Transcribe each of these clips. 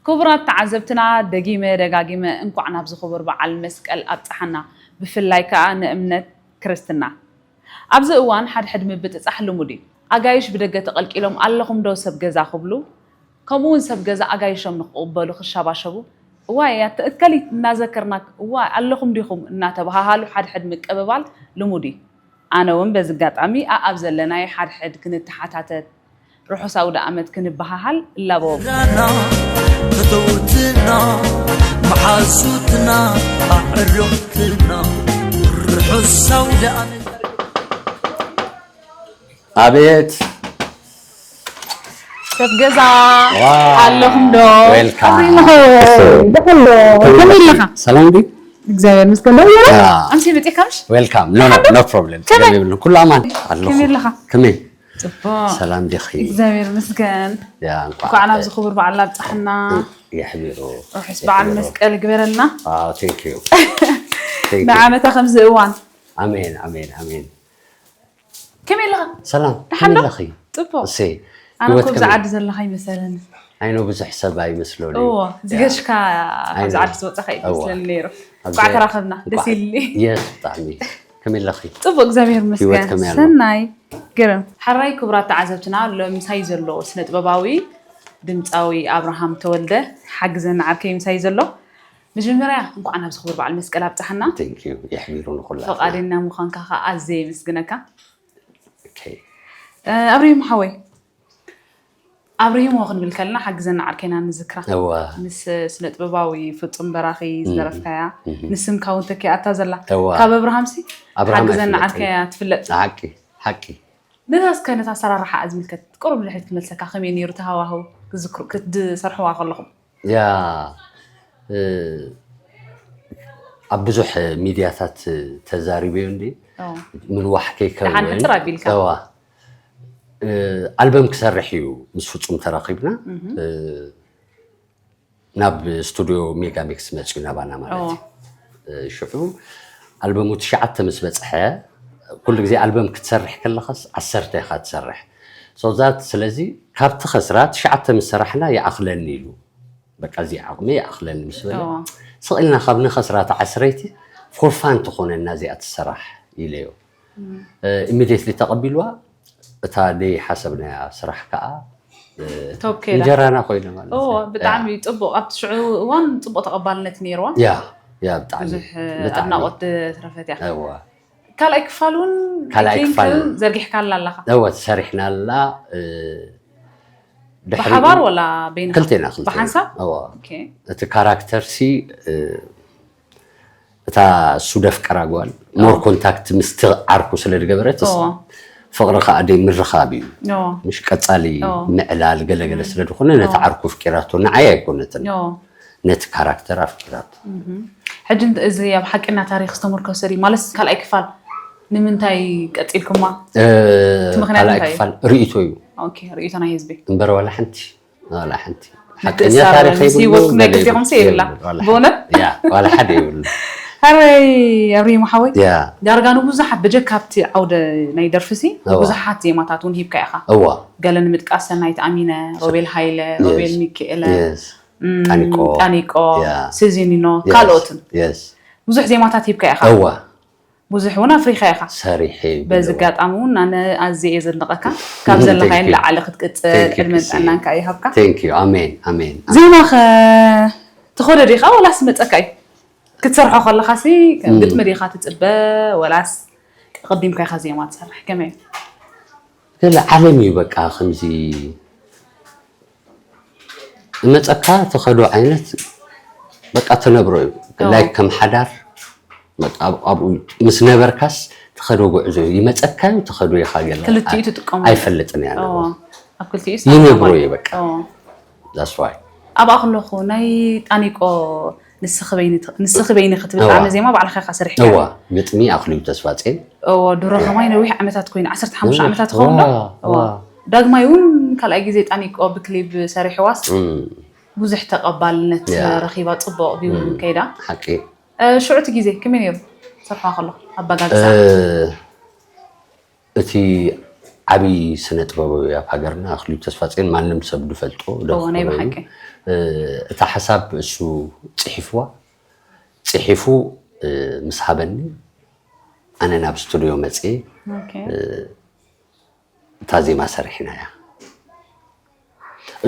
ክቡራት ተዓዘብትና፣ ደጊመ ደጋጊመ እንኳዕ ናብዚ ክቡር በዓል መስቀል ኣብጽሓና፣ ብፍላይ ከኣ ንእምነት ክርስትና። ኣብዚ እዋን ሓድሕድ ምብጥጻሕ ልሙድ እዩ። ኣጋይሽ ብደገ ተቐልቂሎም ኣለኹም ዶ ሰብ ገዛ ክብሉ፣ ከምኡ እውን ሰብ ገዛ ኣጋይሾም ንክቕበሉ ክሻባሸቡ፣ እዋይ ኣተ እከሊት እናዘከርና፣ እዋይ ኣለኹም ዲኹም እናተበሃሃሉ ሓድሕድ ምቅብባል ልሙድ እዩ። ኣነ እውን በዚ ኣጋጣሚ ኣኣብ ዘለናዮ ሓድሕድ ክንተሓታተት፣ ርሑስ ኣውደ ኣመት ክንበሃሃል እላበወኩም። ፈተውትና መሓዙትና ኣዕርኽትና ርሑስ ኣውደ ኣመት። ኣቤት ሰብ ገዛ ዋው። ኣለኹም ዶ? Welcome። ከመይ ኣለኻ? ሰላም ዲ እግዚኣብሔር ምስገን ዶ ያ። ኣምሲ ብጤካምሽ ዌልካም ኖ ኖ ኖ ፕሮብለም ከመይ? ጸገም የብሉን ኩሉ ኣማን ኣለኹ ከመይ ኣለኻ? ከመይ ጽቡቅ ሰላም ዲኺ እግዚኣብሔር ምስገን ያ እንኳዕ እንኳዕ ናብዚ ክቡር በዓል ኣብፅሓና የሕቢሩ ርሑስ በዓል መስቀል ግበረልና thank you ንዓመታ ከምዚ እዋን ኣሜን ኣሜን ኣሜን ከመይ ኣለኻ ሰላም ደሓን ዶ? ከመይ ኣለኺ ጽቡቅ እሰይ ኣነ ህይወት ኮ ብዚ ከመይ? ዓዲ ዘለኻ ይመሰለኒ ኣይኖ ብዙሕ ሰብ ኣይመስሎን ኣይኖ። ዓዲ ዝወፀኻ እዩ እዎ። መስለኒ ነይሩ ኣብዚ እንኳዕ ተራኸብና ደስ ኢልኒ የስ ብጣዕሚ ከመይ ኣለኺ ጽቡቅ እግዚኣብሔር ህይወት ይመስገን ከመይ ኣሎ? ሰናይ ገርም ሓራይ ክቡራት ተዓዘብትና ኣሎ ምሳይ ዘሎ ስነ ጥበባዊ ድምፃዊ ኣብርሃም ተወልደ ሓግዘና ዓርከይ ምሳይ ዘሎ መጀመርያ እንኳዕ ናብዚ ክቡር በዓል መስቀል ኣብፅሓና thank you የሕቢሩ ንኹላ ፈቃደኛ ምዃንካ ከዓ ኣዘየ የመስግነካ Okay። ኣብሪሂም ሓወይ ኣብሪሂሞ ክንብል ከለና ሓግዘና ዓርከይና ንዝክራ እወ ምስ ስነ ጥበባዊ ፍጹም በራኺ ዝደረፍካያ ንስምካ እውን ተኪኣታ ዘላ እወ ካብ ኣብርሃምሲ ኣብርሃም ሓግዘና ኣይፍለጥን። ዓርከያ ትፍለጥ ሓቂ ሓቂ ነዛ እስከ ነታ ኣሰራርሓ ኣዝሚልከ ቁሩብ ንድሕሪት ክመልሰካ ከመይ ነይሩ ተሃዋህው ክዝክሩ ክትሰርሕዋ ከለኹም ያ እ፣ ኣብ ብዙሕ ሚድያታት ተዛሪበዮ እንዲ ኦ፣ ምንዋሕ ደሓን ሕጽር ኣቢልካ። ከይከውን እዋ እ፣ ኣልበም ክሰርሕ እዩ ምስ ፍጹም ተራኺብና እ፣ ናብ ስቱድዮ ሜጋሚክስ መፅዩ ናባና ማለት ኦ። እዩ እ፣ ሽዑ ኣልበሙ ትሽዓተ ምስ በፅሐ ኩሉ ግዜ ኣልበም ክትሰርሕ ከለኻስ ዓሰርተ ኢኻ ትሰርሕ so that ስለዚ ካብቲ ከስራ ትሽዓተ ምስ ሰራሕና ይኣኽለኒ ኢሉ በቃ እዚ ዓቕሚ ይኣኽለኒ ምስ በለ ኦ። ስቕ ኢልና ካብ ንኸስራ እታ ዓስረይቲ for fun ትኾነና እዚኣ ትሰራሕ ኢለዮ immediately ተቐቢልዋ እታ ደይ ሓሰብናያ ስራሕ ከዓ ቶብ ከይዳ እንጀራና ኮይነ ማለት ኦ እዩ። ብጣዕሚ ጽቡቅ ኣብቲ ሽዑ እዋን ጽቡቅ ተቐባልነት ነይርዋ ያ ያ ብጣዕሚ ብዙሕ ብጣዕሚ። ኣድናቆት ተረፈት እያ እዋ ካልኣይ ክፋል እውን ካልኣይ ክፋል። ዘርጊሕካላ ኣለኻ እወ ተሰሪሕናላ እ፣ ድሕሪኡ ብሓባር ወላ በይንኻ ክልቴና ክልቴና ብሓንሳብ እወ ኦኬ። እቲ ካራክተር ሲ እ፣ እታ እሱ ደፍቀራ ጓል more contact ምስቲ ዓርኩ ስለ ዝገበረት እወ። ፍቕሪ ከዓ ደይ ምርኻብ እዩ ኦ፣ ምሽ ቀፃሊ እወ። ምዕላል ገለገለ ስለ ዝኾነ ነቲ ዓርኩ ኣፍቂራቶ ንዓይ ኣይኮነትን ኦ። ነቲ ካራክተር ኣፍቂራቶ ሕጂ እንተ- እዚ ኣብ ሓቂና ታሪክ ዝተመርኮሰ ድዩ ማለት ካልኣይ ክፋል ንምንታይ ቀፂልኩማ እ፣ እቲ ምኽንያት ካልኣይ እንታይ እዩ? ክፋል ርእይቶ እዩ ኦኬ ርእይቶ ናይ ህዝቢ እምበር ዋላ ሓንቲ ዋላ ሓንቲ ሓቀኛ ምትእስሳር ታሪክ ምስ የብሉ ህይወትኩም ናይ ገለ ክልቲኹም ሲ የብሉ። የብላ ዋላ ብእውነት ሓንቲ። ያ፣ ዋላ ሓደ የብሉ ሃረይ ኣብሪሂም ሓወይ ያ ዳርጋ ንብዙሓት ብጀካ ኣብቲ ዓውደ ናይ ደርፊ ሲ እዋ። ብዙሓት ዜማታት እውን ሂብካ ኢኻ እዋ ገለ ንምጥቃስ ሰናይት ኣሚነ ሮቤል ሃይለ ሮቤል ሚክኤለ የስ ም፣ ጣኒቆ። ጣኒቆ ያ። ሲዚኒኖ የስ። ካልኦትን የስ ብዙሕ ዜማታት ሂብካ ኢኻ እዋ ብዙሕ እውን ኣፍሪኻ ኢኻ ሰሪሐ በዚ ኣጋጣሚ እውን ኣነ ኣዝየ እየ ዘድንቐካ ካብ ዘለኻዮ ንላዕሊ ክትቅፅል ዕድመን ጥዕናን ከዓ ይሃብካ thank you ኣሜን ኣሜን ዜማኸ ትኸዶ ዲኻ ወላስ መፀካ እዩ ክትሰርሖ ከለኻሲ ከም ግጥሚ ዲኻ ትፅበ ወላስ ቀዲምካ ኢኻ ዜማ ትሰርሕ ከመይ ገለ ዓለም እዩ በቃ ከምዚ ዝመፀካ ተኸዶ ዓይነት በቃ ተነብሮ እዩ ኦ። ላይክ ከም ሓዳር በቃ ኣብ- ኣብኡ ምስ ነበርካስ ተኸዶ ጉዕዞ እዩ ይመፀካ እዩ ተኸዶ ኢኻ ገለ ክልቲኡ ኣይ- ትጥቀሙ ኣይፈልጥን እያ ኦ፣ ነበሩ ኣብ ክልቲኡ ይነብሮ ይስማማዕ። እዩ በቃ ኦ። that's why ኣብኣ ከለኹ ናይ ጣኒቆ ንስኺ በይኒ ት- ንስኺ በይኒ ክትብል እዋ። ጣዕሚ ዜማ ባዕልኻ ኢኻ ሰሪሕካ እዋ ግጥሚ ኣኽሊሉ ተስፋፅን እዎ ድሮ ከማይ ነዊሕ ዓመታት ኮይኑ ዓሰርተ ሓሙሽተ ዓመታት ክኸውን ዋ፣ እዎ ዋ። ዳግማይ እውን ካልኣይ ግዜ ጣኒቆ ብክሊብ ሰሪሕዋስ እም፣ ብዙሕ ተቐባልነት ያ። ረኺባ ፅቡቕ ቪው ከይዳ ሓቂ እ፣ ሽዑ እቲ ግዜ ከመይ ነይሩ ሰርሖ ከሎ ኣበጋግዛ እ፣ እቲ ዓብዪ ስነ ጥበባዊ ኣብ ሃገርና ኣኽሊሉ ተስፋፅን ማንም ሰብ ዝፈልጦ እዎ ናይ ደኽብሮ እዩ። ብሓቂ እታ ሓሳብ እሱ ጽሒፍዋ፣ ጽሒፉ ምስ ሃበኒ፣ ኣነ ናብ ስቱድዮ መጽየ። እታ ዜማ ሰሪሕናያ።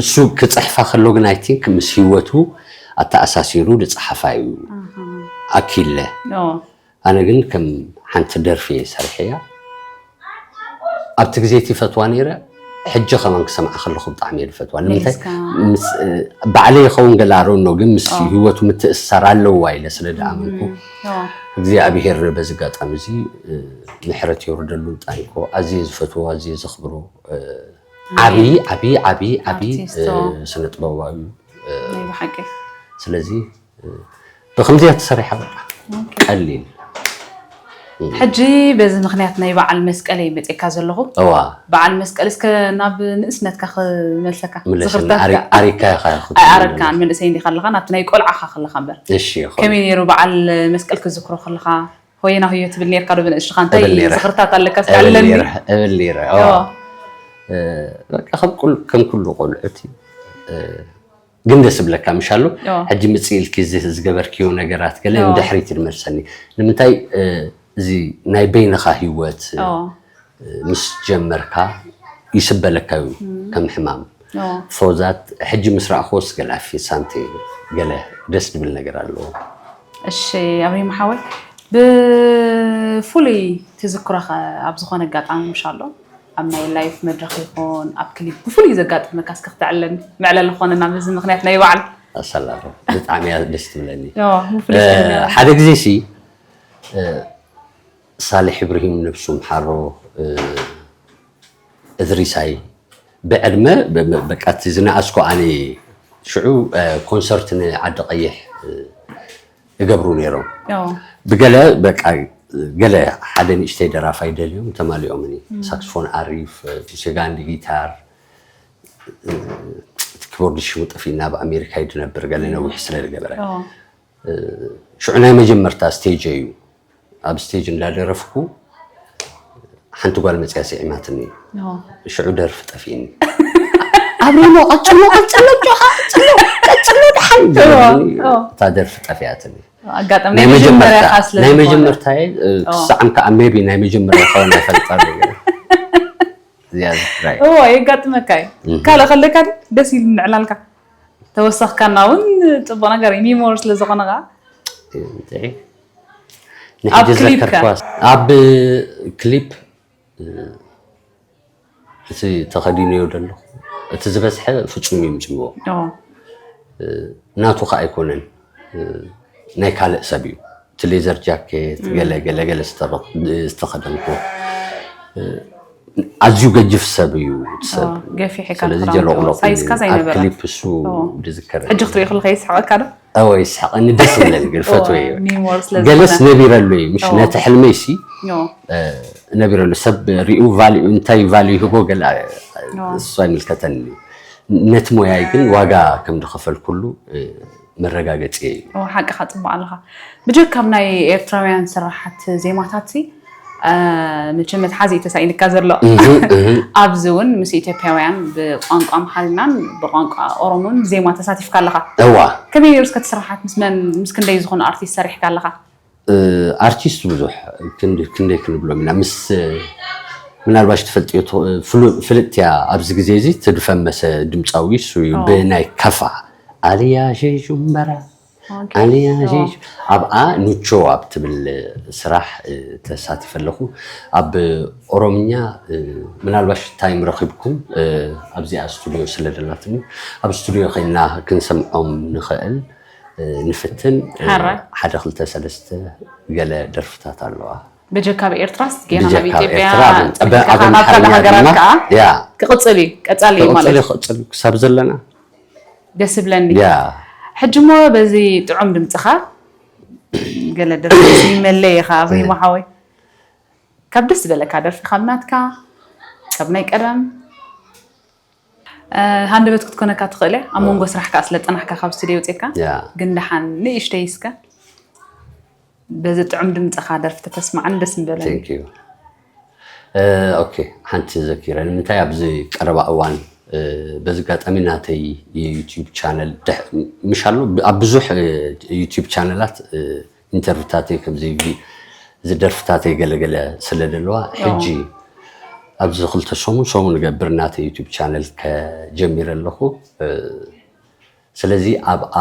እሱ ክጽሕፋ ከሎ ግን፣ I think፣ ምስ ህይወቱ ኣተኣሳሲሩ ዝጸሓፋ እዩ። ኣኪለ። ኣነ ግን ከም ሓንቲ ደርፊ እየ ሰሪሐያ። ኣብቲ ግዜ እቲ ይፈትዋ ነይረ፣ ሕጂ ከማን ክሰምዓ ከለኹ ብጣዕሚ እየ ዝፈትዋ። ንምንታይ? ባዕለይ ይኸውን ገለ ኣሮኖ፣ ግን ምስ ህይወቱ ምትእስሳር ኣለዋ ኢለ ስለ ዝኣመንኩ፣ እግዚኣብሔር በዚ ኣጋጣሚ እዚ ምሕረት የውርደሉ። ንጣኒኮ ኣዝየ ዝፈትዎ፣ ኣዝየ ዘኽብሮ፣ ዓብዪ ዓብዪ ዓብዪ ዓብዪ ስነ ጥበባዊ እዩ። ስለዚ ብከምዚያ ተሰሪሓ፣ በቃ። ቀሊል። ሕጂ በዚ ምክንያት ናይ በዓል መስቀል እየ መፅእካ ዘለኹ። እዋ። በዓል መስቀል እስከ ናብ ንእስነትካ ክመልሰካ። ምለሽን ዝኽርታትካ። ኣሪ- ኣሪካ ኢኻ ክትብል። ኣይኣረድካን፣ መንእሰይ እንዲኻ ኣለኻ፣ ናብቲ ናይ ቆልዓኻ ከለኻ እምበር። እሺ፣ ይኹን። ከመይ ነይሩ በዓል መስቀል ክዝክሮ ከለኻ? ሆየና ሆዮ ትብል ነይርካ ዶ ብንእሽትኻ? እንታይ እብል ነይረ። ዝኽርታት ኣለካ እስኪ እብል ኣለኒ? ነይረ፣ እብል ነይረ። እዋ። እዋ። እ፣ በቃ ከም ኩል- ከም ኩሉ ቆልዑት እዩ። እ፣ ግን ደስ ብለካ ምሻሉ። እዋ። ሕጂ ምጽእ ኢልኪ እዚ ዝገበርክዮ ነገራት ገለ እዋ። ንድሕሪት ይመልሰኒ። ንምንታይ? እ፣ እዚ ናይ በይንኻ ህይወት፣ እ፣ እዋ። ምስ ጀመርካ ይስበለካ እዩ ከም ሕማም። ኦ። For that ሕጂ ምስ ረኣኽዎ ስገላፊ ሳንቲ ገለ ደስ ዝብል ነገር ኣለዎ። እሺ ኣብሪሂም ሓወይ ብፍሉይ ትዝክሮኸ ኣብ ዝኾነ ኣጋጣሚ ምሽ ኣሎ ኣብ ናይ ላይፍ መድረኽ ይኹን ኣብ ክሊፕ ብፍሉይ ዘጋጠመካ እስከ ክተዕለን መዕለሊ ክኾነና በዚ ምክንያት ናይ በዓል ኣሰላም ብጣዕሚ እያ ደስ ትብለኒ። ኦ፣ ብፍሉይ እ፣ ስለ- ሓደ ግዜ ሲ እ፣ ሳልሕ ኢብራሂም ነብሱ ምሓሮ እ፣ እድሪሳይ ብዕድመ በ- በቃ እቲ ዝነኣስኮ ኣነ ሽዑ እ፣ ኮንሰርት ንዓዲ ቀይሕ እ፣ እገብሩ ነይሮም። ኦ፣ ብገለ በቃ ገለ ሓደ ንእሽተይ ደራፋይ ደልዮም ተማሊኦምኒ። ሳክስፎን ኣሪፍ፣ እ፣ ሴጋንዲ ጊታር፣ እ፣ እቲ ኪቦርድ ሽሙ ጠፊእና ኣብ ኣሜሪካ እዩ ዝነብር ገለ ነዊሕ ስለ ዝገበረ። ኦ፣ ሽዑ ናይ መጀመርታ ስቴጅ እዩ። ኣብ ስቴጅ እንዳደረፍኩ ሓንቲ ጓል መፅያ ስዒማትኒ። ኦ። ሽዑ ደርፊ ጠፊእኒ። ኣብሪሞ ቀፅሎ ቀፅሎ ጆኻ ቀፅሎ ቀፅሎ ደሓን ኦ፣ ኦ። እታ ደርፊ ጠፊኣትኒ። ኣጋጣሚ ናይ ናይ መጀመርያ መጀመርታ ካ ስለ ናይ ዝኾነ። መጀመርታ ክሳዕ እንከዓ ሜቢ ናይ መጀመርያ ኸውን ኣይፈልጣሉ። እዚኣ ዝትራይ እዎ የጋጥመካ እዩ ካልእ ከለካ ድዩ ደስ ኢሉ ንዕላልካ ተወሰኽካና እውን ፅቡቅ ነገር እዩ ሚሞር ስለ ዝኾነ ከዓ እንታይ ኣብ ንሕጂ ክሊፕ ከ? ዘከርኳስ ኣብ ክሊፕ እቲ ተኸዲነዮ ዘለኹ እቲ ዝበዝሐ ፍጹም እዩ ምጽዎ ኦ፣ ናቱ ከ ኣይኮነን ናይ ካልእ ሰብ እዩ እቲ ሌዘር ጃኬት ገለ ገለ ገለ ዝተረ- ዝተኸደንኩ ኣዝዩ ገጅፍ ሰብ እዩ እቲ ሰብ ኦ፣ ገፊሕ ኢካ ስለዚ ትራውቶ። ጀለቑለቑ ሳይዝካ ኣብ ዘይነበረ ክሊፕ እሱ ኦ። ዝዝከረ ሕጂ ክትሪኦ ከለካ ይስሕቐካ ዶ እወ ይስሕቐኒ ደስ ይብለኒ ግን ፈትወ እዩ ሚሞር ስለ ገለስ ዝኾነ ነቢረሉ እዩ ምሽ ኦ። ነቲ ሕልመይሲ ኦ፣ ነቢረሉ ሰብ ሪኡ ቫልዩ እንታይ ቫልዩ ይህቦ ገለ እሱ ኣይምልከተኒ ነቲ ሞያይ ግን ዋጋ ከም ዝኸፈልኩሉ መረጋገፂ እዩ ኦ፣ ሓቅኻ ፅቡቅ ኣለኻ ብጀካ ኣብ ናይ ኤርትራውያን ስራሓት ዜማታት ሲ መቸም መትሓዚ እዩ ተሳኢንካ ዘሎ ኣብዚ እውን ምስ ኢትዮጵያውያን ብቋንቋ ኣምሓርኛን ብቋንቋ ኦሮሞን ዜማ ተሳቲፍካ ኣለኻ እዋ ከመይ ነይሩ እስከ እቲ ስራሓት ምስ መን ምስ ክንደይ ዝኾኑ ኣርቲስት ሰሪሕካ ኣለኻ ኣርቲስት ብዙሕ ክንድ- ክንደይ ክንብሎም ኢና ምስ ምናልባሽ ትፈልጥዮ ት- ፍሉ- ፍልጥቲ እያ ኣብዚ ግዜ እዚ ትድፈመሰ ድምፃዊ እሱ እዩ ኦ። ብናይ ከፋ ኣልያ ሸሹምበራ ኦኬ። ኣልያ ኦ። ሸሹ ኣብኣ ኑቾ ኣብ ትብል ስራሕ እ፣ ተሳቲፈ ኣለኹ ኣብ ኦሮምኛ እ፣ ምናልባሽ ታይም ረኺብኩም እ፣ ኣብዚኣ ስቱድዮ ስለ ደላትኒ ኣብ ስቱድዮ ኮይና ክንሰምዖም ንኽእል ንፍትን ሓራ። ሓደ ክልተ ሰለስተ ገለ ደርፍታት ኣለዋ በጀካ ኣብ ኤርትራስ ጌና ናብ ብጀካ ኣብ ኢትዮጵያ ኤርትራ ኣብ- ጸኒሕካ ኣብ ካብ ካልእ ኣምሓርኛ ሃገራት ድማ ከዓ ያ ክቕጽል እዩ ቀጻሊ እዩ ማለት ክቕጽል እዩ ክቕጽል ክሳብ ዘለና ደስ ይብለኒ ያ ሕጂ ሞ በዚ ጥዑም ድምፅኻ ገለ ደርፊ ይመለይ ኢኻ ኣብሪሞ ሓወይ ካብ ደስ ዝበለካ ደርፊ ካብ ናትካ ካብ ናይ ቀደም እ፣ ሃንደበት ክትኮነካ ትኽእል እያ ኣብ መንጎ ስራሕ ከዓ ስለ ፀናሕካ ካብ ስቱድዮ ውፅእካ ያ ግን ደሓን ንእሽተይ እስከ በዚ ጥዑም ድምፅኻ ደርፊ ተተስማዕን ደስ ምበለኒ Thank you ኦኬ ሓንቲ ዘኪረ ንምንታይ ኣብዚ ቀረባ እዋን በዚ ኣጋጣሚ ናተይ የዩቲዩብ ቻነል ደሕ- ምሽ ኣሎ ብ- ኣብ ብዙሕ ዩቲዩብ ቻነላት ኢንተርቪታተይ ከምዚ ቪ- እዚ ደርፍታተይ ገለገለ ስለ ዘለዋ ሕጂ ኣብዚ ክልተ ሰሙን ሰሙን ገብር ናተይ ዩቲዩብ ቻነል ከጀሚረ ኣለኹ። ስለዚ ኣብኣ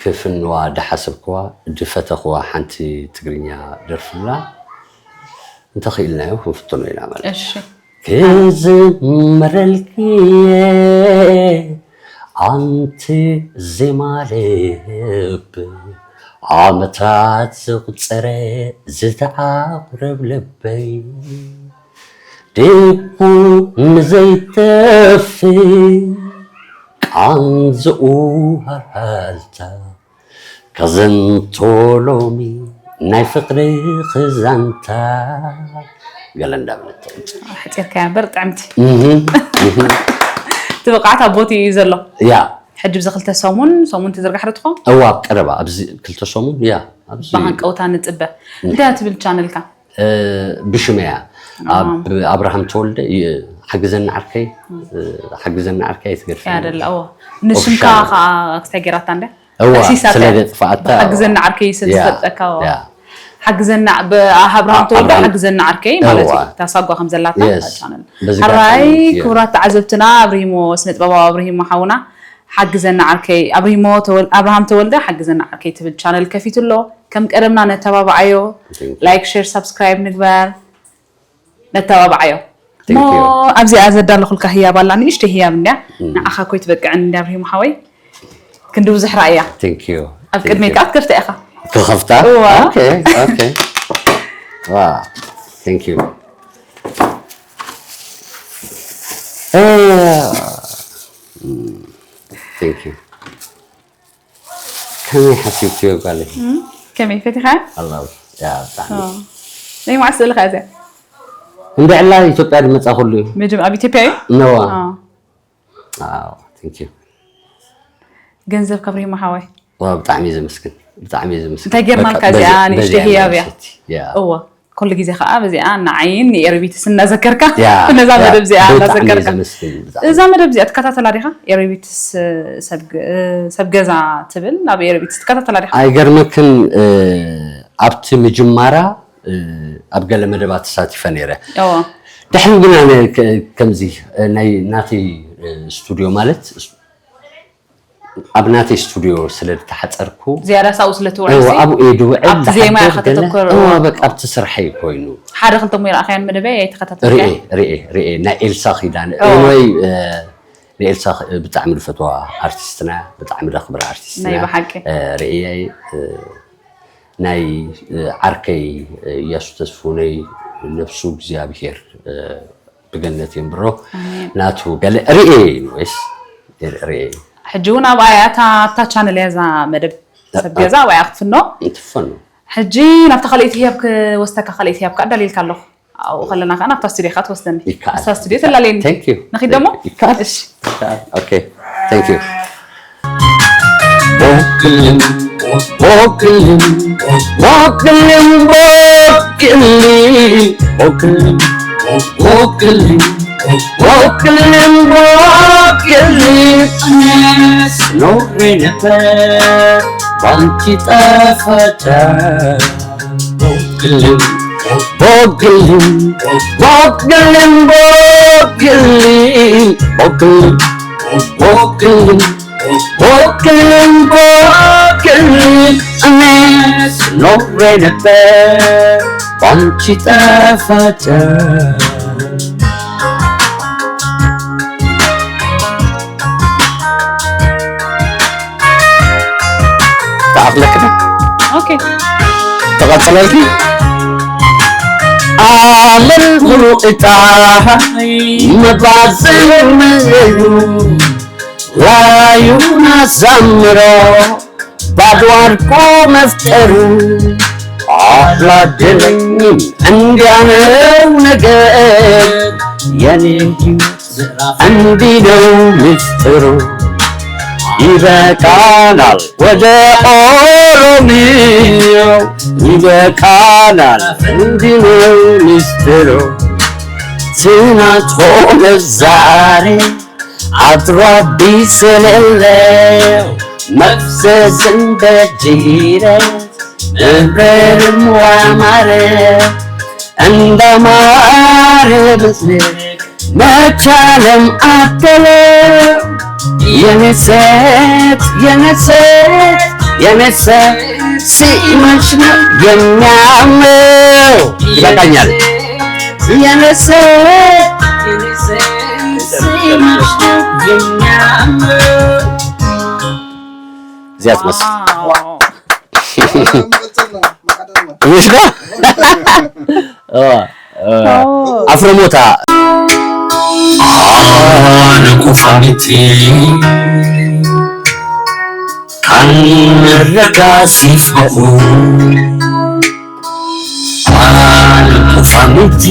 ክፍንዋ ድሓሰብክዋ ድፈተኽዋ ሓንቲ ትግርኛ ደርፍላ እንተኽኢልናዮ ክንፍትኖ ኢና ማለት እዩ። እሺ ክዝመረልክየ ኣንቲ ዜማ ልብ ዓመታት ዘቑፀረ ዝተዓቑረብ ልበይ ድቁ ንዘይጠፍእ ቃንዝኡ ሃልታ ከዘንቶ ሎሚ ናይ ፍቕሪ ክዛንታ ገለ እንዳበለት ተቕጽል። ሓፂርካያ እምበር ጥዕምቲ እህ፣ እህ። እቲ ብቕዓት ኣብ ቦትኡ እዩ ዘሎ። ያ ሕጂ ብዚ ክልተ ሰሙን ሰሙን ትዝርጋሕ ዶ ትኸውን? እዋ ኣብ ቀረባ ኣብዚ ክልተ ሰሙን ያ ኣብዚ ብሃንቀውታ ንፅበ። እንታይ እያ ትብል ቻነልካ? እ፣ ብሽመያ ኣብ ኣብርሃም ተወልደ ይ- ሓግዘኒ ዓርከይ እ፣ ሓግዘኒ ዓርከይ ኣይትገድፍ እያ ደላ እዎ። ንስምካ ኦፊሻል። ከዓ ክስታይ ገይራታ እንደ እዋ ቀሲሳታ ስለ እያ። ዘጥፋኣታ ሓግዘኒ ዓርከይ ስለ ያ፣ ዝፈልጠካ እዎ። ያ። ሓግዘና ብሃብራም ተወልደ ኣብርሃም- ሓግዘና ዓርከይ ማለት እዩ እዋ። ታሳጓ ከም ዘላታ የስ። ቻነል በዚ ሕራይ ኣጋጣሚ፣ ያ። ክቡራት ተዓዘብትና ኣብርሂሞ ስነጥበባዊ ኣብርሂሞ ሓውና ሓግዘና ዓርከይ ኣብርሂሞ ተወል- ኣብርሃም ተወልደ ሓግዘና ዓርከይ ትብል ቻነል ከፊቱ ኣሎ ከም ቀደምና ነተባብዓዮ Thank you. ላይክ ሼር ሳብስክራይብ ንግበር ነተባብዓዮ Thank ሞ you. ኣብዚኣ ዘዳለኹልካ ህያብ ኣላ ንእሽተይ ህያብ እንድያ ንዓኻ ኮይ ትበቅዕን እንድያ ኣብርሂሞ ሓወይ ክንዲ ብዙሕ ራእያ Thank you. ኣብ ቅድመይ ከዓ ክትከፍታ ኢኻ ክኸፍታ እዋ። Okay, okay. Wow. Thank you. Thank you. ከመይ ሓሲብክዮ ጓለይ? ከመይ ፈቲኻ ኣላው ያ ብጣዕሚ ናይ መዓስ ስእልኻ እዚኣ እንድዕላ ኢትዮጵያ ዝመፃ ኩሉ እዩ መጀመ ኣብ ኢትዮጵያ እዩ ነዋ ኣዎ። Wow, thank you. ገንዘብ ከብሪሂሞ ሓወይ ዋ ብጣዕሚ እየ ዘመስግን ብጣዕሚ እየ ዘመስግን እንታይ ጌርና በቃ ከዚኣ በዚ- ንእሽተይ በዚኣ ህያብ እያ መሰቲ፣ ያ። እዎ ኩሉ ግዜ ከዓ በዚኣ ንዓይን ንኤርቢትስ እናዘከርካ ያ፣ ነዛ ያ፣ መደብ እዚኣ ብጣዕሚ እናዘከርካ ዘመስግን፣ ብጣዕሚ። እዛ መደብ እዚኣ ትከታተላ ዲኻ ኤርቢትስ ሰብ ግ- ሰብ ገዛ ትብል ናብ ኤርቢትስ ትከታተላ ዲኻ ኣይገርመክን እ፣ ኣብቲ ምጅማራ እ፣ ኣብ ገለ መደባት ተሳቲፈ ነይረ እዎ ድሕሪ ግን ኣነ ከ- ከምዚ እ፣ ናይ ናተይ እ፣ ስቱድዮ ማለት ስ- ኣብ ናተይ ስቱድዮ ስለ ዝተሓፀርኩ ዝያዳ ሳኡ ስለ እወ፣ ትውዕል ኣብኡ እየ ድውዕል ኣብቲ ዜማ ዝሓድር ኢኻ ገለ- ተተኮር፣ እወ፣ እወ። በቃ ኣብቲ ስርሐይ ኮይኑ ሓደ ክልተ ሞ ይረኣኻያን መደበይ ርኤ ኣይተኸታተልካያ ርኤ ርኤ ናይ ኤልሳ ኪዳነ እወ። ወይ ንኤልሳ ብጣዕሚ ዝፈትዋ ኣርቲስትና ብጣዕሚ ደኽብር ኣርቲስትና ናይ ብሓቂ። ርእየይ ናይ ዓርከይ እያሱ ተስፉነይ ነብሱ እግዚኣብሄር ብገነት የንብሮ ናቱ ገለ ርእየ ወይስ ርእየ ሕጂ እውን ኣብኣ እያ እታ ኣብታ ቻነል እያ እዛ መደብ ሰብ ገዛ ኣብኣ ክትፍኖ እንትፈኑ ሕጂ ናብታ ካልኣይቲ ህያብ ክወስደካ ካልኣይቲ ህያብ ከዓ ኣዳልየልካ ኣለኹ ኣብኡ ከለና ከዓ ናብታ ስቱዲዮ ከዓ ትወስደኒ ይከኣል። ኣብታ ስቱዲዮ ተላለየኒ Thank you. ንኺድ ደሞ ይከኣል። እሺ Okay. Thank you. Boklin, boklin, boklin, boklin, boklin, boklin, boklin, boklin. Snoring at the Bunty Tafata. Boglin, boglin, boglin, boglin, boglin, boglin, boglin, boglin. Anes no renete, bunty tafata. ተኣኽለክና Okay. ተቐጸለልኪ ኣለም ሙሉእ እታ መባዝን መገዩ ላዩን ኣሳምሮ ባዶ ኣርቆ መፍጠሩ ኣላደለኝም እንዲያነው ነገር የኔ እንዲህ ነው ምስጢሩ። ይበቃናል ወደ ኦሮሚያው ይበቃናል እንዲህ ነው ምስጢሩ። ትናንት ሆነ ዛሬ ኣትራቢ ስለለ መፍሰስን በጅረ እብረርም ዋማረ እንዳማረ ብዝልክ መቻለም ኣተለ የነሰት የነሰት የነሰት ሲመሽ ነው የሚያምረው። ይበቃኛል። የነሰት እዚኣ ትመስል። ዋው። ምሽ ዶ? ኦ፣ ኦ። ኦ። ኣፍረሞታ። ኣነ ቁፋሚቲ ካን ረጋሲፈኹ ኣነ ፋሚቲ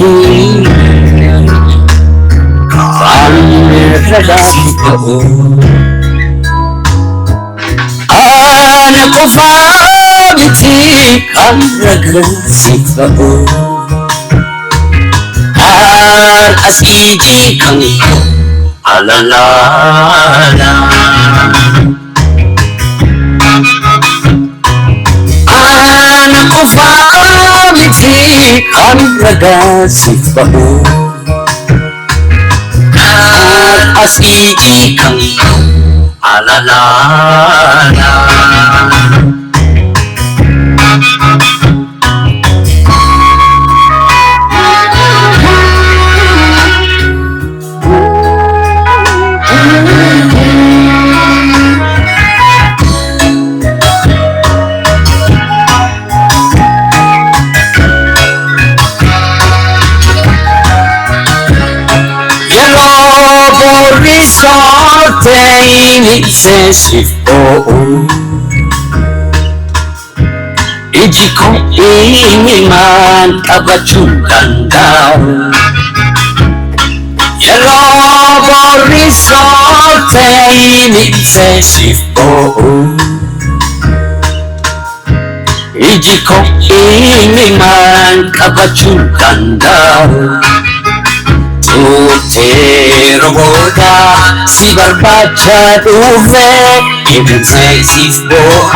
ኣነ ቆፋሚቲ ካብ ረገዝ ይፈኡ ኣር ኣስኢጂ ከንኮ ኣላላላ ኣነ ቁፋሚቲ ካብ ረገዝ ይፈኡ ኣስኢጂ ከንኮ ኣላላላ የሎ ቦሪሶርተይ ንሰሲፍኦኡ ኢጂኮ ኢኒማን ቀባቹ ጋንዳ የሎ ቦሪሶርተይ ንሰሲፍኦኡ ኢጂኮ ኢኒማን ቀባቹ ጋንዳ ቱቴ ሮቦዳ ሲበርባቻ ዱቬ ኢብንሰይ ሲፍቦሃ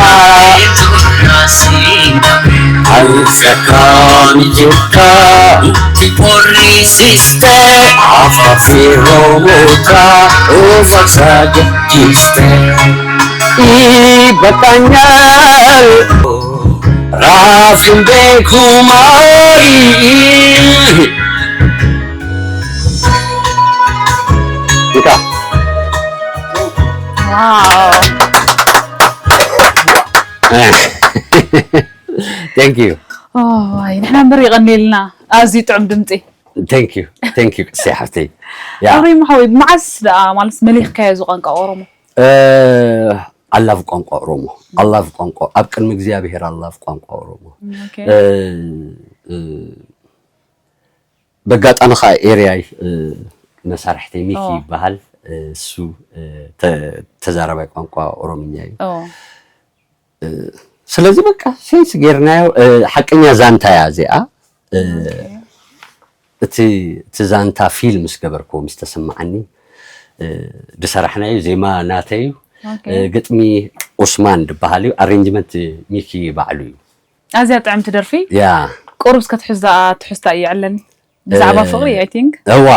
አልፈካ ሚጅካ ቲፖሪ ሲስተ አፋፊ ሮቦታ ኡፈሳ ገዲስተ ይበቃኛል ራፍን ቤኩማሪ ይካ ዋው thank you ዋይ ንሕና እምበር የቐንየልና ኣዝዩ ጥዑም ድምፂ thank you thank you ቅስይ ሓፍተይ ያ ኣብሪም ሓወይ መዓስ ደኣ ማለት መሊኽካዮ እዚ ቋንቋ ኦሮሞ I love ቋንቋ ኦሮሞ I love ቋንቋ ኣብ ቅድሚ እግዚኣብሔር I love ቋንቋ ኦሮሞ Okay. በጋጣሚ ከዓ ኤርያይ መሳርሕተይ ሚኪ ይበሃል እሱ ተዛራባይ ቋንቋ ኦሮምኛ እዩ Oh. ስለዚ በቃ ሴንስ ጌርናዮ ሓቀኛ ዛንታ እያ እዚኣ እቲ እቲ ዛንታ ፊል ምስ ገበርክዎ ምስ ተሰማዓኒ ዝሰራሕናዮ ዜማ ናተይ እዩ Okay. ግጥሚ ኡስማን ዝበሃል እዩ ኣሬንጅመንት ሚኪ ባዕሉ እዩ ኣዝያ ጥዕምቲ ደርፊ ያ ቁሩብ እስከ ትሕዝኣ ትሕዝታ እዩ የዕለኒ ብዛዕባ እ- ፍቕሪ I think እዋ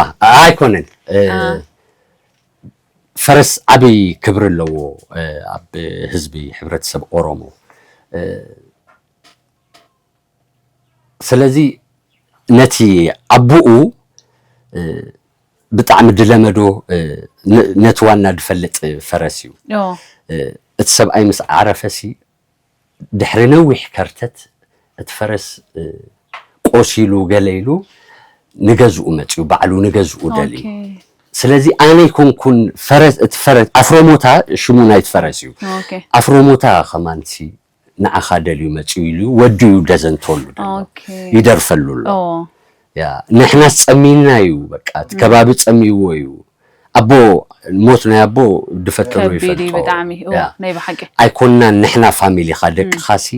ኣይኮነን እ፣ አ። ፈረስ ዓብይ ክብሪ ኣለዎ እ፣ ኣብ ህዝቢ ሕብረተሰብ ኦሮሞ እ፣ ስለዚ ነቲ ኣቦኡ እ፣ ብጣዕሚ ድለመዶ እ፣ ነ- ነቲ ዋና ድፈልጥ ፈረስ እዩ ኦ እ፣ እቲ ሰብኣይ ምስ ዓረፈሲ ድሕሪ ነዊሕ ከርተት እቲ ፈረስ እ፣ ቆሲሉ ገለ ኢሉ ንገዝኡ መፅዩ ባዕሉ ንገዝኡ ደልዩ Okay. ስለዚ ኣነ ይኮንኩን ፈረስ እቲ ፈረስ ኣፍሮሞታ ሽሙ ናይቲ ፈረስ እዩ Okay. ኣፍሮሞታ ከማንሲ ንዓኻ ደልዩ መፅዩ ኢሉ ወዲ እዩ ደዘንተሉ ደሎ Okay. ይደርፈሉ ኣሎ Oh. ያ ንሕናስ ፀሚና እዩ በቃ እቲ ከባቢ ፀሚዎ እዩ ኣቦ ሞት ናይ ኣቦ ድፈተኖ ከቢድ እዩ ይፈልጦ ብጣዕሚ እዋ ያ ናይ ብሓቂ ኣይኮንናን ንሕና ፋሚሊኻ ደቅኻሲ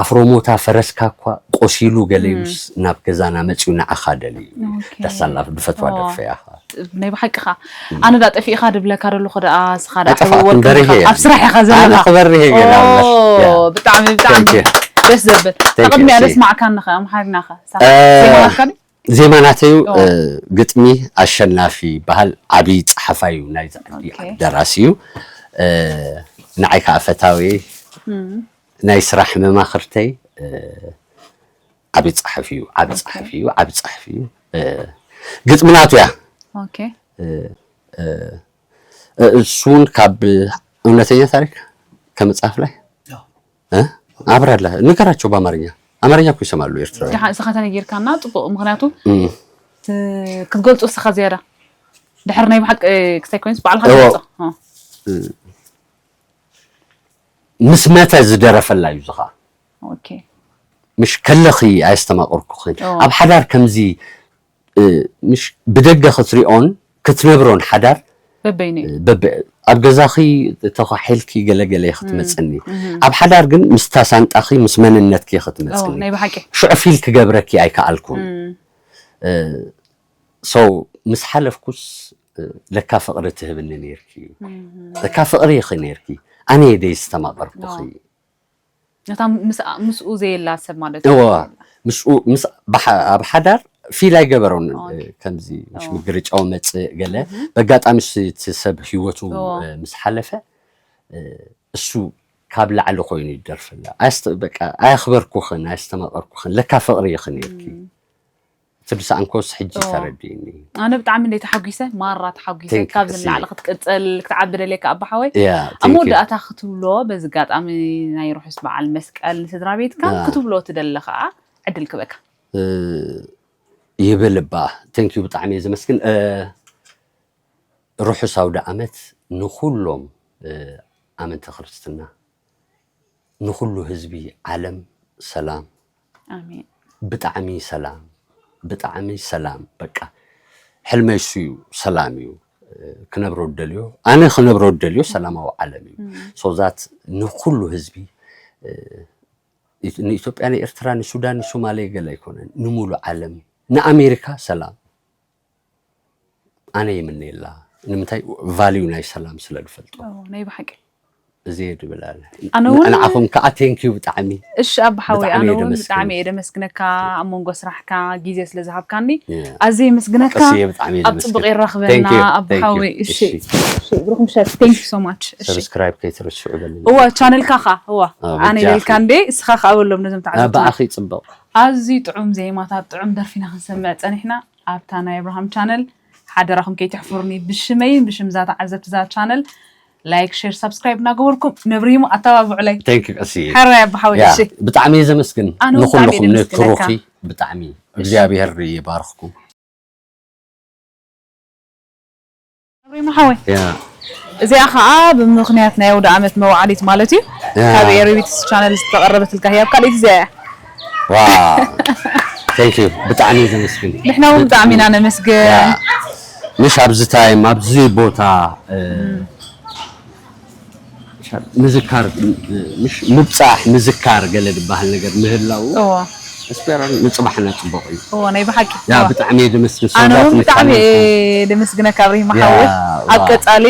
ኣፍሮሞታ ፈረስካ እኳ ቆሲሉ ገለዩስ ናብ ገዛና መፅኡ ንዓኻ ደልዩ እዩ። ኦኬ። ዳሳላፍ ብፈትዋ ኦ። ደርፈ ያኻ ናይ ብሓቅኻ ኣነ ዳ ጠፊእኻ ድብለካ ደለኹ ደኣ ስኻ ዳ ኣይጠፋእኩን፣ በሪሄ እየ። ኣብ ስራሕ ኢኻ ኣነ ዘለኻ ክበርህ እየ ገለ ኦ፣ ኣለሽ። ያ። ብጣዕሚ ብጣዕሚ Thank you. ደስ ዘብል Thank you, ቅድሚያ see. ደስማዕካ ንኸ ኣምሓርኛኸ እ፣ ዜማናትካ ድዩ ዜማ ናተዩ ኦ። እ፣ ግጥሚ ኣሸናፊ ይበሃል። ዓብዪ ፀሓፋይ እዩ፣ ናይዚ ዓዲ ኦኬ። ደራሲ እዩ። እ፣ ንዓይ ከዓ ፈታዊ ናይ ስራሕ መማኽርተይ እ፣ ዓብዪ ፀሓፊ እዩ፣ ዓብዪ ፀሓፊ እዩ፣ ዓብዪ ፀሓፊ እዩ። እ፣ ግጥሚ ናቱ እያ። ኦኬ እ፣ እሱ እውን ካብ እውነተኛ ታሪክ ከመጽሐፍ ላይ እ? አብራላ ንገራቸው በአማርኛ። አማርኛ እኮ ይሰማሉ ኤርትራ። ደሓን እስኻ ተነጊርካና ጽቡቕ ምክንያቱ ት- ክትገልጹ እስኻ ዝያዳ ድሕር ናይ ብሓቂ ክስታይ ኮይንስ ባዕልኻ እዎ። ትገልጾ እ። ምስ መተ ዝደረፈላ እዩ ዝኻ ኦኬ ምሽ ከለኺ ኣየስተማቐርኩኽን እዎ። ኣብ ሓዳር ከምዚ እ፣ ምሽ ብደገ ክትሪኦን ክትነብሮን ሓዳር በበይኑ እዩ በብ ኣብ ገዛኺ ተኾሒልኪ ገለገለ ክትመፅኒ ኣብ ሓዳር ግን ምስታ ሳንጣኺ ምስ መንነትኪ ኦ፣ ክትመፅኒ ናይ ብሓቂ ሽዑ ፊል ክገብረኪ ኣይከኣልኩን እም፣ ሶ ምስ ሓለፍኩስ እ፣ ለካ ፍቕሪ ትህብኒ ነርኪ እዩ ለካ ፍቕሪ ኢኺ ነርኪ ኣነ ደይ ዝተማቐርኩኺ ነታ ምስ- ምስኡ ዘየላ ሰብ ማለት እዩ እዋ ምስኡ ምስ ብሓ- ኣብ ሓዳር ፊል ኣይገበሮን ኦኬ። ከምዚ ምሽ ምግርጫው መፅእ ገለ በጋጣሚ ስ- እቲ ሰብ ህይወቱ እዎ። እ፣ ምስ ሓለፈ እ፣ እሱ ካብ ላዕሊ ኮይኑ ይደርፍላ ኣስተ- በቃ ኣየኽበርኩኽን ኣየስተማቐርኩኽን ለካ ፍቕሪ ኢኺ ነርኪ እቲ ድሳኣንኮስ ሕጂ ተረዲእኒ ኣነ ብጣዕሚ እንደ ተሓጒሰ ማራ ተሓጒሰ Thank you፣ ካብ ቅስይ። ዝናዕሊ ክትቅፅል ክትዓቢ ደልየካ ኣባሓወይ ያ ኣብ መወዳእታ ክትብሎ በዚ ኣጋጣሚ ናይ ርሑስ በዓል መስቀል ንስድራ ቤትካ ክትብሎ ትደለኻ ዕድል ክበካ ይብል እባ ቴንኪዩ ብጣዕሚ እየ ዘመስግን እ፣ ርሑስ ኣውደ ዓመት ንኩሎም እ፣ ኣመንቲ ክርስትና ንኩሉ ህዝቢ ዓለም ሰላም ኣሜን ብጣዕሚ ሰላም ብጣዕሚ ሰላም በቃ ሕልመይ እሱ እዩ ሰላም እዩ እ፣ ክነብሮ ደልዮ ኣነ ክነብሮ ደልዮ ሰላማዊ ዓለም እዩ ሶዛት ንኩሉ ህዝቢ እ፣ ንኢትዮጵያ ንኤርትራ ንሱዳን ንሶማሌ ገለ ኣይኮነን ንሙሉ ዓለም ንኣሜሪካ ሰላም ኣነ ይምነየላ ንምንታይ ቫልዩ ናይ ሰላም ስለ ዝፈልጦ ኦ፣ ናይ ብሓቂ እዚ እየ ድብል ኣለ ኣነ እውን- ንዓኹም ከዓ ቴንኪዩ ብጣዕሚ እሺ ኣባሓወይ ብጣዕሚ ኣነ እየ እውን ደመስግን። ብጣዕሚ እየ ደመስግነካ ኣብ መንጎ ስራሕካ ግዜ ስለ ዝሃብካኒ Yeah። ኣዝየ የመስግነካ ቀስየ ብጣዕሚ እየ ኣብ ደመስግን። ፅቡቅ የራኽበና Thank you፣ ኣባሓወይ thank you። እሺ እሺ። እሺ ብሩክ ምሸት thank you so much እሺ ሰብስክራይብ ከይትርስዑ በልኒ እዋ ቻነልካ ካ እዋ ኣዎ፣ ኣነ በጃኺ። ኢለልካ እንዴ እስኻ ከኣ በሎም ነዞም ተዓዘብቲ ብኣኺ ፅብቕ ኣዝዩ ጥዑም ዜማታት ጥዑም ደርፊና ክንሰምዕ ጸኒሕና ኣብታ ናይ ኣብርሃም ቻነል ሓደራኹም ከይትሕፍሩኒ ብሽመይን ብሽም እዛ ተዓዘብቲ እዛ ቻነል ላይክ ሼር ሳብስክራይብ እናገበርኩም ነብሪሙ ኣተባብዑለይ ቴንክ ቀስየ ሕራይ ኣባሓወይ ያ፣ እሺ ብጣዕሚ እየ ዘመስግን ኣነ እውን ብጣዕሚ ንኩልኹም እየ ዘመስግነካ። ንክሩኺ ብጣዕሚ እግዚኣብሔር ይባርኽኩም ኣብሪማ ሓወይ ያ እዚኣ ከዓ ብምክንያት ናይ ኣውደ ዓመት መውዓሊት ማለት እዩ ያ። ካብ ኤሪቢትስ ቻነል ዝተቐረበትልካ ህያብ ካልኣይቲ እዚኣ እያ ዋ ቴንክ ዩ ብጣዕሚ እየ ዘመስግን ንሕና እውን ብጣዕሚ ኢና ነመስግን ያ። ምሽ ኣብዚ ታይም ኣብዚ ቦታ እ፣ ምዝካር ምሽ ምብፃሕ ምዝካር ገለ ዝበሃል ነገር ምህላው እዎ ስፔራል ንፅባሕና ፅቡቅ እዩ እዎ ናይ ብሓቂ ያ እዎ። ብጣዕሚ እየ ደመስግን ኣነ እውን ሰውዳት ብጣዕሚ ንቻነል እየ ደመስግነካ ኣብሪሂም ያ፣ ሓወይ ኣብ ዋ። ቀፃሊ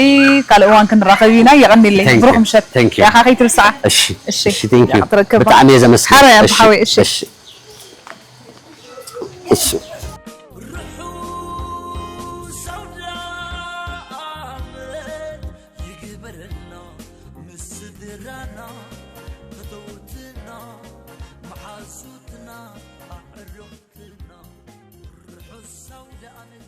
ካልእ እዋን ክንራኸብ ኢና የቐኒለይ Thank you፣ ብሩክ ምሸት thank you። ያኻ ከይትርስዓ እሺ እሺ፣ እሺ ቴንክ ዩ ያቕትረክባ። ብጣዕሚ እየ ዘመስግን ሓራይ እሺ፣ ኣባሓወይ፣ እሺ። እሺ እሺ ርሑስ ኣውደ ዓመት ይግበረልና ምስ ስድራና ፈተውትና መሓዙትና ኣዕሩኽትና ርሑስ ኣውደ ዓመት